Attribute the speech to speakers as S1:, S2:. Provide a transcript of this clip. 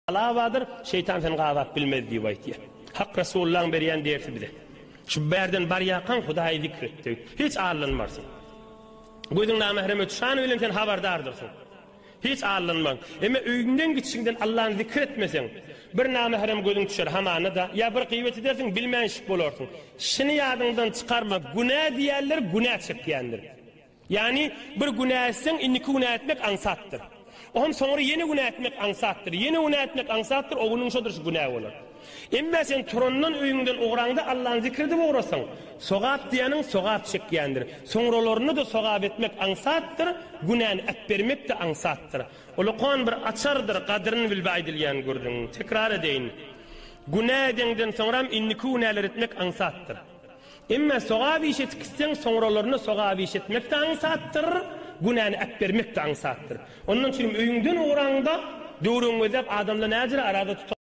S1: Gala bardyr, şeýtan seni gabap bilmez diýip aýtýar. Hak Resulullaň berýän dersi bize. Şu bärden barýarkaň Hudaýy zikr et diýip. Hiç aldanmarsyň. Gözüň namähreme düşany bilen sen habardardyrsyň. Hiç aldanmaň. Emma öýüňden gidişiňden Allany zikr etmeseň, bir namährem gözüň düşer hamana-da, ýa bir gyýbat edersiň, bilmänşik bolarsyň. Şuny ýadyňdan çykarma, günä diýýänler günä çekýändir. Ýagny, bir günä etseň, indiki günä etmek aňsatdyr. Ohm soňra ýene günä etmek aňsatdyr, ýene günä etmek aňsatdyr, o günüň şodur şu günä bolar. Emme sen turandan öýüňden ugraňda Allany zikr edip ugrasaň, sogap diýýäniň sogap çekýändir. Soňralarynda-da sogap etmek aňsatdyr, günäni äpbermek-de aňsatdyr. Ullakan bir açardyr, gadyryny bilip aýdylýan gürrüň. Tekrar edeýin. Günä edeňden soňram indiki günäleri etmek aňsatdyr. Emma sogap iş etip gitseň, soňralaryna sogap iş etmek-de aňsatdyr, günäni äpbermek-de aňsatdyr. Ondan çürim öýüňden ugraňda, döwrüňi gözläp adamlar näjüre arada tutar.